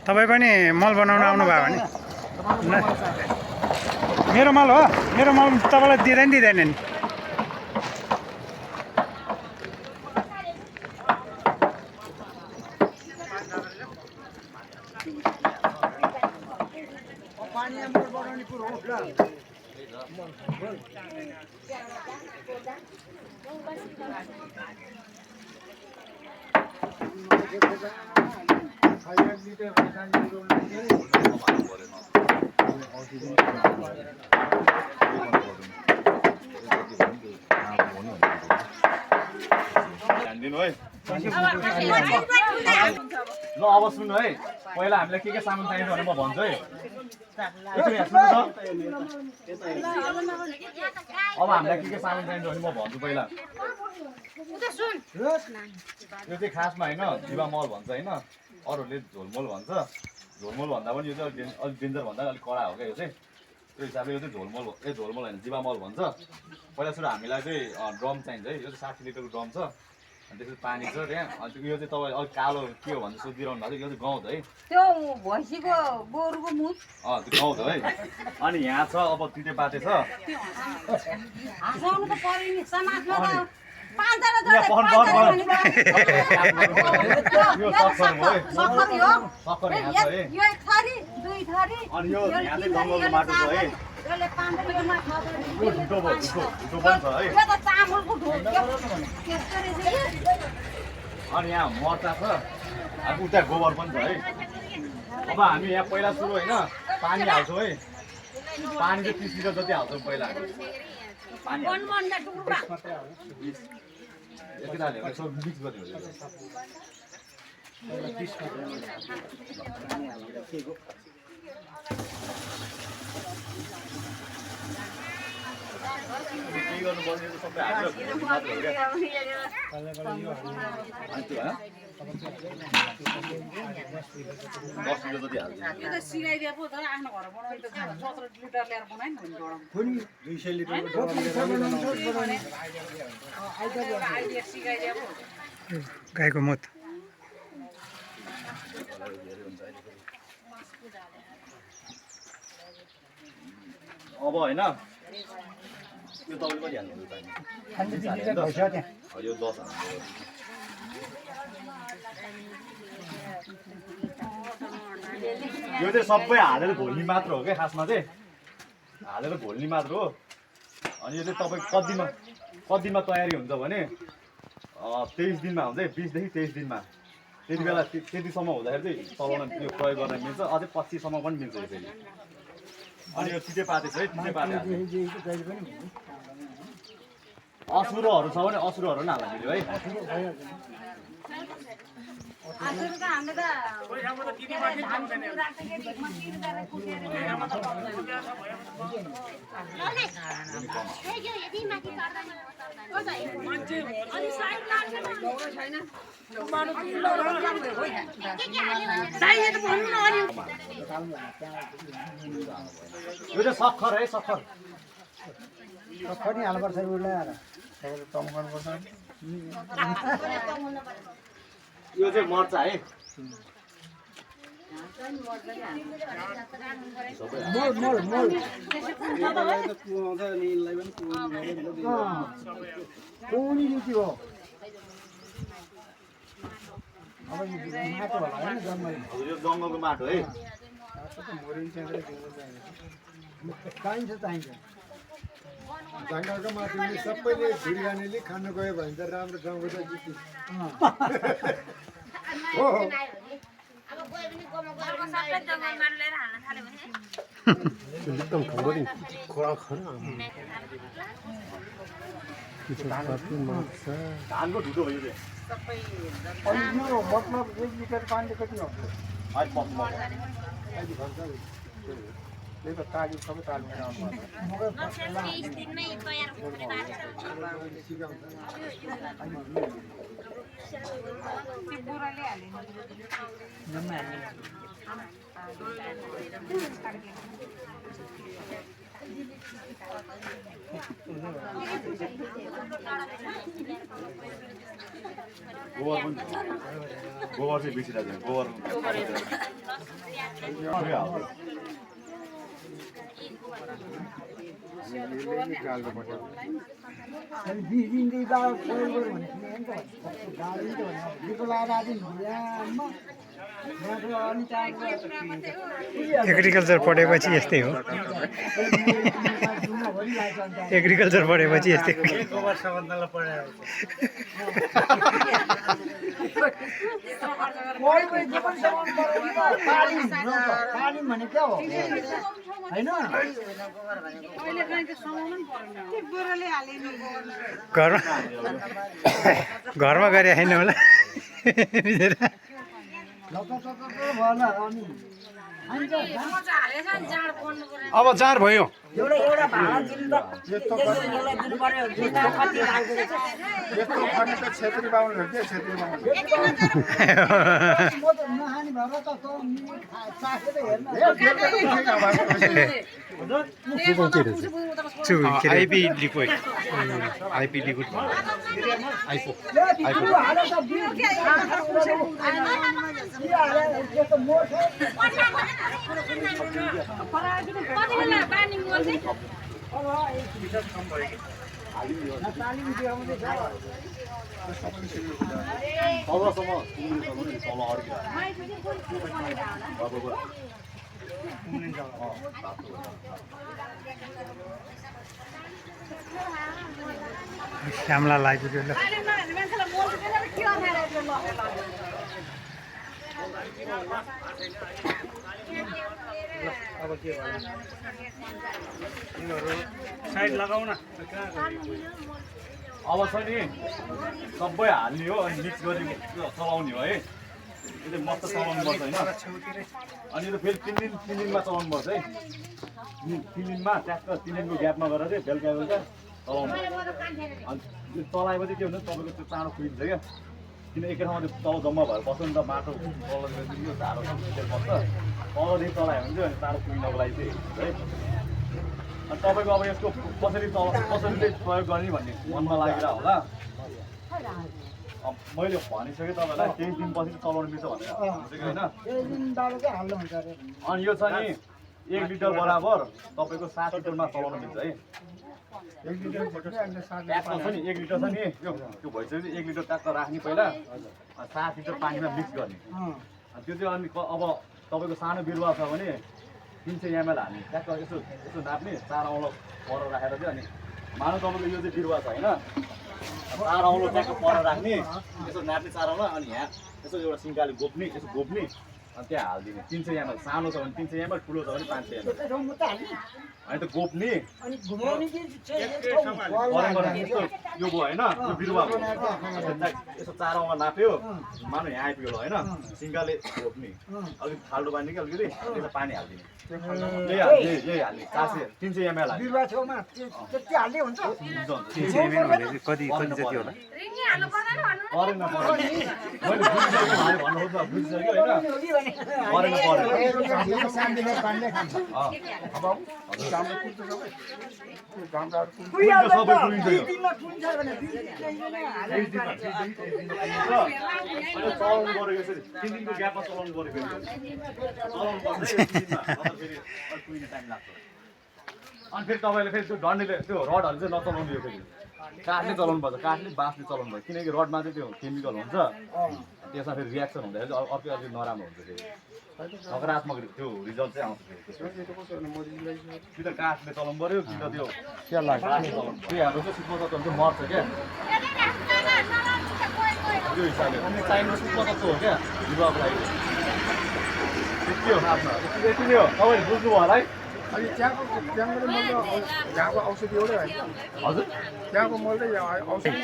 तपाईँ पनि मल बनाउन आउनुभयो भने मेरो मल हो मेरो मल तपाईँलाई दिँदैन नि ल अब सुन्नु है पहिला हामीलाई के सामान चाहिन्छ भने म भन्छु है अब हामीलाई के सामान चाहिन्छ भने म भन्छु पहिला यो चाहिँ खासमा होइन जीवा मल भन्छ होइन अरूहरूले झोलमोल भन्छ झोलमोल भन्दा पनि यो चाहिँ अलिक डेन्जर भन्दा अलिक कडा हो क्या यो चाहिँ त्यो हिसाबले यो चाहिँ झोलमोल झोलमोल होइन जीवा मल भन्छ पहिला सुरु हामीलाई चाहिँ ड्रम चाहिन्छ है यो चाहिँ 60 लिटरको ड्रम छ अनि त्यसपछि पानी छ त्यहाँ अनि यो चाहिँ तपाईँ अलिक कालो के हो भनेर सोधिरहनु भएको थियो यो चाहिँ गहुँत है त्यो भैँसीको गोरुको मुख त्यो गहुँत है अनि यहाँ छ अब तिते पाते छ हँसाउनु त पर्यो नि समाजमा त अनि यो यहाँ चाहिँ जङ्गलको माटो छ है ढुटो पनि छ है अनि यहाँ मर्चा छ अब उता गोबर पनि छ है अब हामी यहाँ पहिला सुरु होइन पानी हाल्छौँ है पानी चाहिँ 30 लिटर जति हाल्छौँ पहिला पानी यसो मिक्स गर्ने केही गर्नुपर्ने सबै हालेर गाईको मत अब होइन यो तपाईँले पनि हाल्नु यो 10 यो चाहिँ सबै हालेर घोल्ने मात्र हो क्या खासमा चाहिँ हालेर घोल्ने मात्र हो अनि यो चाहिँ तपाईँ कति दिनमा तयारी हुन्छ भने 23 दिनमा हुन्छ 20 देखि 23 दिनमा त्यति बेला त्यतिसम्म हुँदाखेरि चाहिँ चलाउन यो प्रयोग गर्न मिल्छ अझै 25 सम्म पनि मिल्छ यसरी अनि यो तिते पाते छ है तिते पाते असुरोहरू छ भने असुरोहरू पनि हाल्न मिल्यो है यो चाहिँ सक्खर है सक्खर नि हाल्नुपर्छ उसलाई कम गर्नुपर्छ यो चाहिँ मर्चा है कुनी नीति हो अब माटो होला हैन जङ्गल यो जङ्गलको माटो है चाहिन्छ जङ्गलको माटोले सबैले बिरयानीले खानु गयो भने त राम्रो ठाउँको त जित्यो हो एकदम खबरी खोला खरा धानको ढुटो भयो यो अनि यो मतलब 1 लिटर पानीले कति हो त्यही त ताली सबै तालमेर आउनु गोबर चाहिँ बेसी लाग्छ गोबर पुरै हाल्छ एग्रिकल्चर पढेपछि यस्तै हो एग्रिकल्चर पढेपछि यस्तै हो पानी भने क्या हो होइन घरमा गरे होइन होला अब 4 भयो यस्तो खर्च त छेत्री बाहुनहरू के Chhetri Bahun IP liquid IP liquid आइपो तलसम्म तल अड्किरहेको श्यामला आइपुग्यो ल साइड लगाउन अब छ नि सबै हाल्ने हो अनि मिक्स गरी चलाउने हो है यो चाहिँ मस्त चलाउनु पर्छ होइन अनि यो फेरि 3 दिनमा चलाउनु पर्छ है 3 दिनमा ट्याक्क 3 दिनको ग्यापमा गरेर चाहिँ बेलुका बेलुका चलाउनु अनि त्यो चलाएपछि के हुन्छ तपाईँको त्यो चाँडो कुहिन्छ क्या किन एकै ठाउँमा त्यो तल जम्मा भएर बस्छ नि त माटो तल झारो सब पर्छ तलदेखि चलायो भने चाहिँ चाँडो कुहिनको लागि चाहिँ है अनि तपाईँको अब यसको कसरी चाहिँ प्रयोग गर्ने भन्ने मनमा लागेर होला मैले भनिसकेँ तपाईँलाई केही दिनपछि चलाउनु मिल्छ भनेर होइन अनि यो छ नि 1 लिटर बराबर तपाईँको 7 लिटरमा चलाउनु मिल्छ है 1 लिटर छ नि 1 लिटर छ नि त्यो भइसकेपछि 1 लिटर ट्याक्क राख्ने पहिला 7 लिटर पानीमा मिक्स गर्ने त्यो चाहिँ अनि अब तपाईँको सानो बिरुवा छ भने 300 ml हाल्ने ट्याक्क यसो नाप्ने 4 औँलो पर राखेर चाहिँ अनि मानौ तपाईँको यो चाहिँ बिरुवा छ होइन 4 औँलो ट्याक्क पर राख्ने यसो नाप्ने 4 औँलो अनि यहाँ यसो एउटा सिङ्काले गोप्ने यसो गोप्ने अनि त्यहाँ हालिदिने 300 ml सानो छ भने 300 ml ठुलो छ भने 500 ml अनि त गोप्ने यो भयो होइन यो बिरुवा भयो यसो 4 औँला नाप्यो मानौ यहाँ आइपुग्यो होइन सिङ्काले गोप्ने अलिक खाल्डो बाँध्ने कि अलिकति यसो पानी हालिदिने यही हाल्ने 300 ml हाल्ने बिरुवा छेउमा त्यति हाल्दै हुन्छ 300 ml भनेपछि कति जति होला परेन बुझिसक्यो होइन चलाउनु पऱ्यो यसरी 3 दिनको ग्यापमा चलाउनु पऱ्यो चलाउनु पर्छ टाइम लाग्छ अनि फेरि तपाईँले फेरि त्यो डन्डीले त्यो रडहरू चाहिँ नचलाउनु यो फेरि काठले चलाउनु पर्छ काठले बाँसले चलाउनु पर्छ किनकि रडमा चाहिँ त्यो केमिकल हुन्छ त्यसमा फेरि रियाक्सन हुँदाखेरि चाहिँ अर्कै अर्कै नराम्रो हुन्छ फेरि नकारात्मक त्यो रिजल्ट चाहिँ आउँछ कि त काठले चलाउनु पऱ्यो कि त त्यो त्यो हाम्रो चाहिँ सूक्ष्म तत्त्वहरू चाहिँ मर्छ क्या त्यो हिसाबले अनि चाहिने सूक्ष्म तत्त्व हो क्या बिरुवाको लागि यति हो आफ्नो यति नै हो तपाईँले बुझ्नुभयो होला है अनि त्यहाँको औषधि एउटै होइन हजुर त्यहाँको मल चाहिँ औषधि